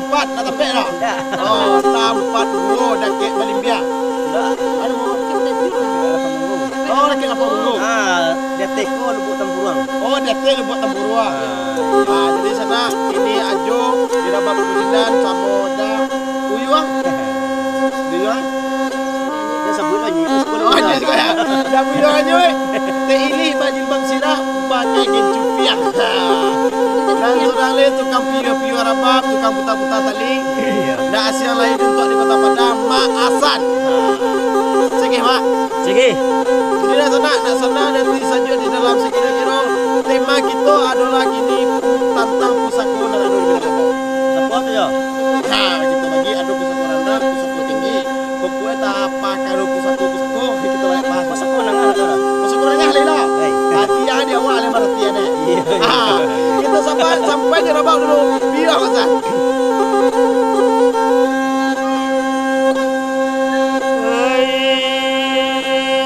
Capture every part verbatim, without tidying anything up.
Ampat, nak tapek dah. Indak. Oh, tampek gua dakek Balimbiang. Indak. Anu, oh, dakek lapan gua. Ah, di ateh ko Lubuk Tampuruang. Oh, di ateh Lubuk Tampuruang. Ah. Ah, jadi sanak, kini Ajo di Rabab Kucilan samo Da Uyuang. Uyuang. Dia sabut lagi. Oh, dia juga ya. Da Uyuang Ajo, eh. Teh Ilih bajilbab sirah, pakai gincu piang. Nan surang le tukang piyo-piyo rabab, tukang puta-puta tali. Iya. Ndak asiang lai untuak di Kota Padang, Mak Hasan. Sige, Mak. Sige. Jadi dah sanak, nak sanak nanti sajo di dalam sakiro-kiro. Tema kito adolah kini tantang pusako nan ado di Minangkabau. Apo tu, yo? Ha, kito bagi ado pusako randah, pusako tinggi. Pokoknyo tapakaro pusako-pusako, kito banyak bahas. Pusako nangah lah, kan? Pusako nangah lah, lah. Hei. Hati yang di awak lah, berarti, ya, dek? Iya, iya. Ha, kito sampai, sampai di Rabab dulu. Biar masa. Hai,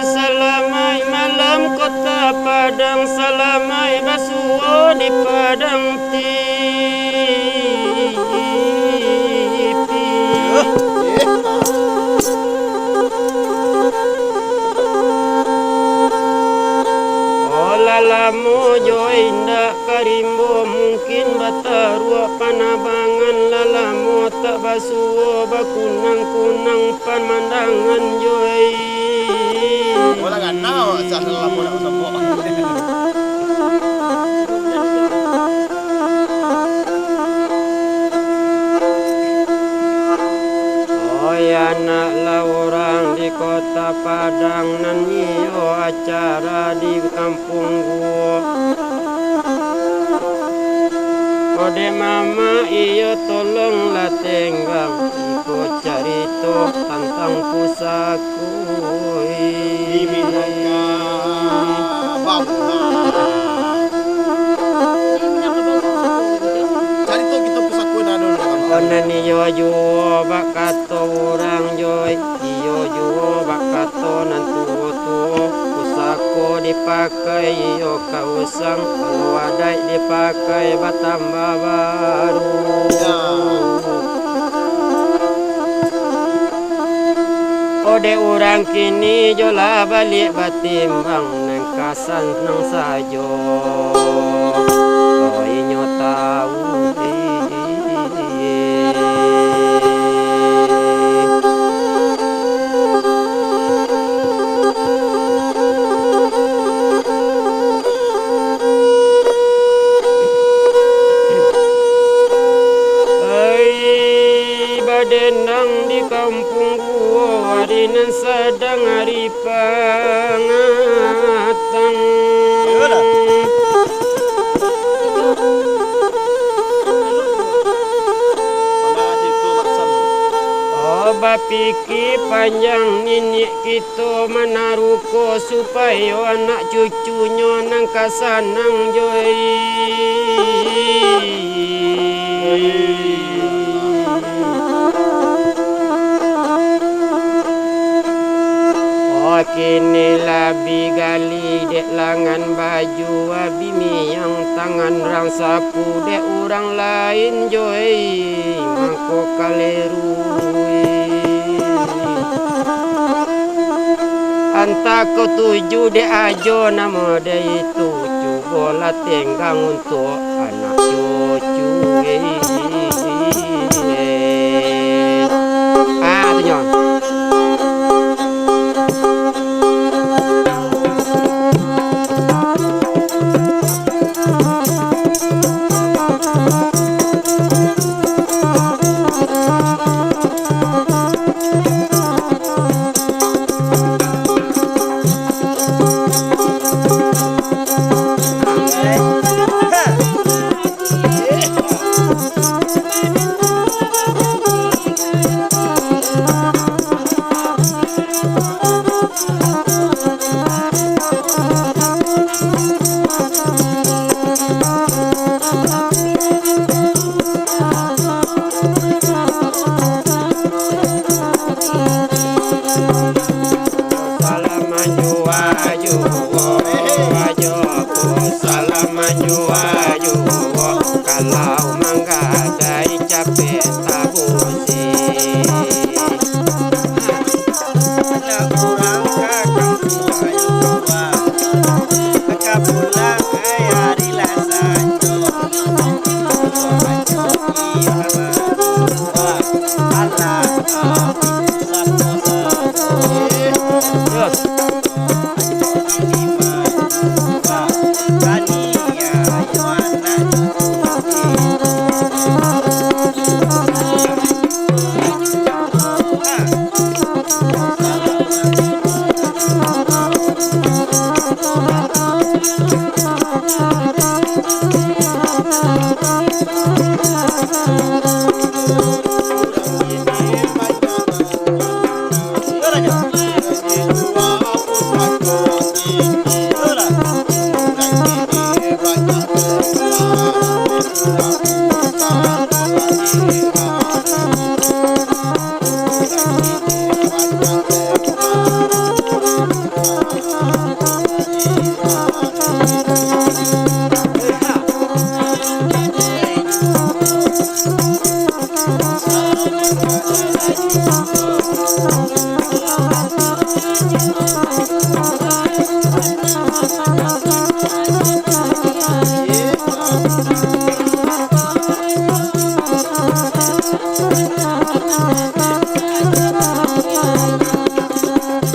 salamaik malam Kota Padang, salamaik basuo di Padang Tipi. Oh, lah lamo jo indak ka rimbo, mungkin bataruak panabangan, lah lamo tak basuo, bakunang-kunang pamandangan, joi. Walah ganal, sah lamo nak basobok. Oi, anak lah urang di Kota Padang, nan iyo acara di kampuang guo. Odeh mamak iyo, tolonglah tenggang iko carito tantang pusako, oi. Di Minangkabau. Carito kito pusako nan ado di Minangkabau. Nan iyo juo bak kato urang, joi. Iyo juo bak kato nan tuo-tuo, pusako dipakai iyo ka usang, kalau adaik dipakai batambah baru. Ya. Odeh urang kini jo lah baliak batimbang, nan ka sanang sajo, oh, inyo tau. Ai, badendang di kampuang guo, ari nan sadang ari pangatang. Iyolah. Oh, bapikir panjang niniak kito manaruko, supayo anak cucunyo nan ka sanang, joi. Oh, kini lah bi gali dek langan baju, bi miang tangan rang sapu dek urang lain, joi, mangko kaleru. Antah ko tuju dek Ajo namo dek itu, cubolah tenggang untuak anak cucu, eh. Ah, tu nyo. Salam manjua juo, Ajo ko salam manjua juo. Kalau manggadai Capek tabusi. Anak urang ka kampuang jua, ka pulang ari lah sanjo. Alah,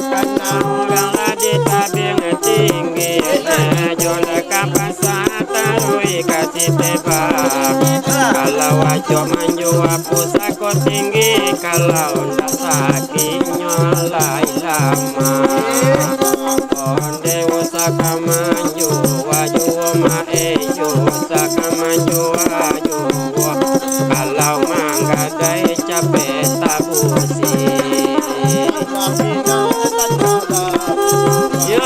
Kanang urang lah di tabing tinggi, jo lah ka pasa taruih ka Sitebak. Kalau acok manjua pusako tinggi, kalau ndak sakiknyo lai lama. Onde usah ka manjua juo, mak e, usah ka manjua juo. Kalau manggadai capek tabusi. Yo.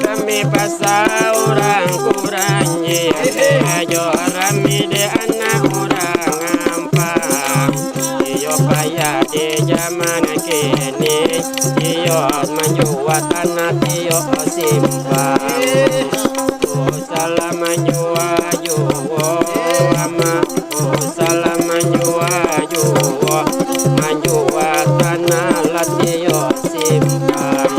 Rami pasal urang Kuranji, ajo rami dek anak urang Ampang. Iyo payah di jaman kini, iyo manjua tanah iyo simpang. Usahlah manjua juo, amak, usahlah manjua juo, manjua tanah lah iyo simpang.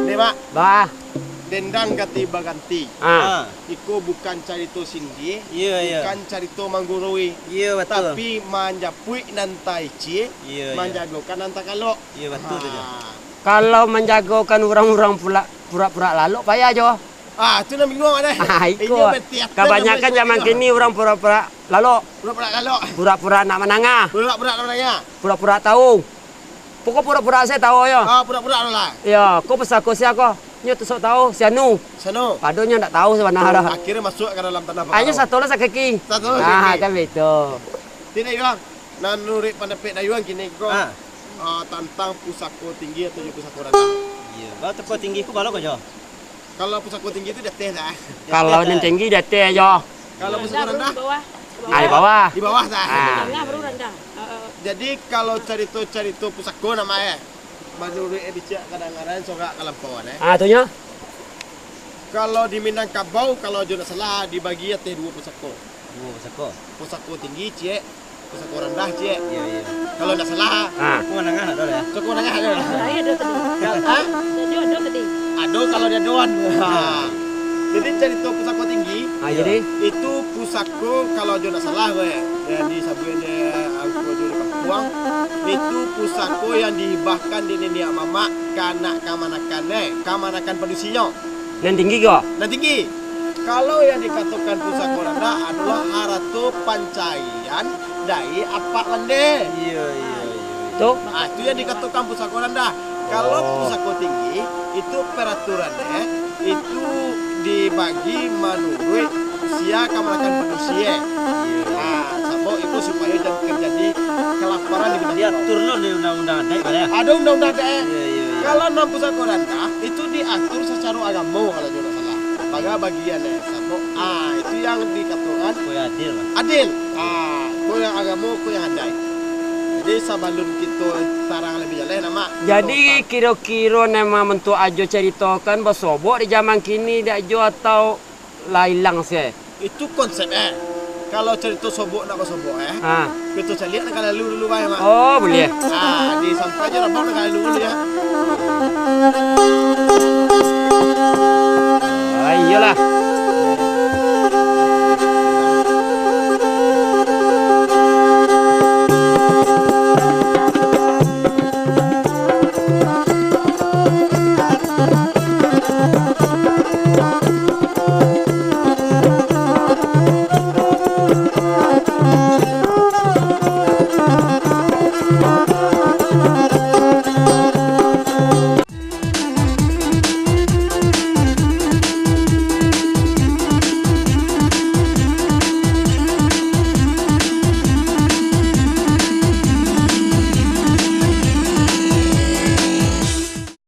Ni, Mak. Bah. Dendang ganti baganti. Ah. Ah. Ko bukan carito sindia, Iyo, iyo. bukan carito manggurui, Iyo, batul. tapi manjapuik nan taicie, Iyo, iyo. manjagokan nan takalok. Iyo, batul tu, Jo. Ha. Kalau manjagokan urang-urang pula pura-pura lalok payah jo. Ah, tu nan bingung deh. Ah, iko. Inyo bertiap-tiap Kabanyakan nama zaman inyo. Kini urang pura-pura lalok, Pura-pura lalok. pura-pura nak manangah, Pura-pura nak manangah. pura-pura tahu. Pokok pura-pura saya tahu yo. Ah, pura-pura tu lah. Ya, ko pusako sia ko. Nyo tu sok tahu si Anu. Sano. Pado nyo ndak tahu sabananyo. Akhirnya masuk ke dalam tanah Ayo Pakaro. Satu lah sakaki. Satu lah Ah, sakaki. Kan betul. Tidak, Iwang. Nan nuruik pandapek Dayuang kini ko Ah. ah, tantang pusako tinggi atau jo pusako randah. Iyo, ba pusako tinggi ko balo ko, Jo? Kalau pusako tinggi tu di ateh dah. Kalau nan tinggi di ateh jo. Kalau pusako randah Bawah. Ah, di bawah. Di bawah dah. Ah. Randah baru randah. Ah, ah. Jadi kalau carito-carito pusako nama eh. Manuruik eh bicak kadang-kadang sorak kalampauan eh. Ah, tu nyo. Kalau di Minangkabau kalau jo ndak salah dibagi ateh duo pusako. Duo pusako. Pusako tinggi ciek, pusako randah ciek. Iyo, iyo. Kalau ndak salah, Ah. Ko manangah nak tahu lah. pusako randah ada. Terakhir ada tadi. Hah? Tadi ada tadi. Ado kalau di adoan. Ha. Jadi carito pusako tinggi Ah, jadi itu pusako kalau jo ndak salah ko ya, yang disabuik dek angku jo di kampuang, itu pusako yang dihibahkan dek niniak mamak ka anak kamanakan eh, kamanakan padusinyo. Nan tinggi ko. Nan tinggi. Kalau yang dikatokan pusako randah adolah harato pancaian dari apak landeh. Iyo, iyo, iyo. Tu. Ah, itu yang dikatokan pusako randah. Kalau Oh. pusako tinggi, itu peraturan eh, itu dibagi manuruik sia kamanakan padusi eh. Ah, sabab itu supayo jangan terjadi kelaparan di Minangkabau. Diatur lo di undang-undang adaik, kan, ya? Ada undang-undang adaik eh. Iyo, iyo, iyo. Kalau nan pusako randah itu diatur secara agamo kalau tidak salah. Bagai bagian eh, sabab ah itu yang dikatokan Ko yang adil lah. adil. Ah, ko yang agamo, ko yang adaik. Jadi sabalun kito tarang lebih jaleh nama. Jadi kiro-kiro nan mambantuak Ajo caritokan basobok di zaman kini dak Jo atau lah ilang se? Itu konsep eh. Kalau carito sobok nak basobok eh. Ha. Kito caliak nak lalu dulu bae mak. Oh, boleh. Ah, di sampai aja rabak nak lalu dulu ya. Ah, iyalah.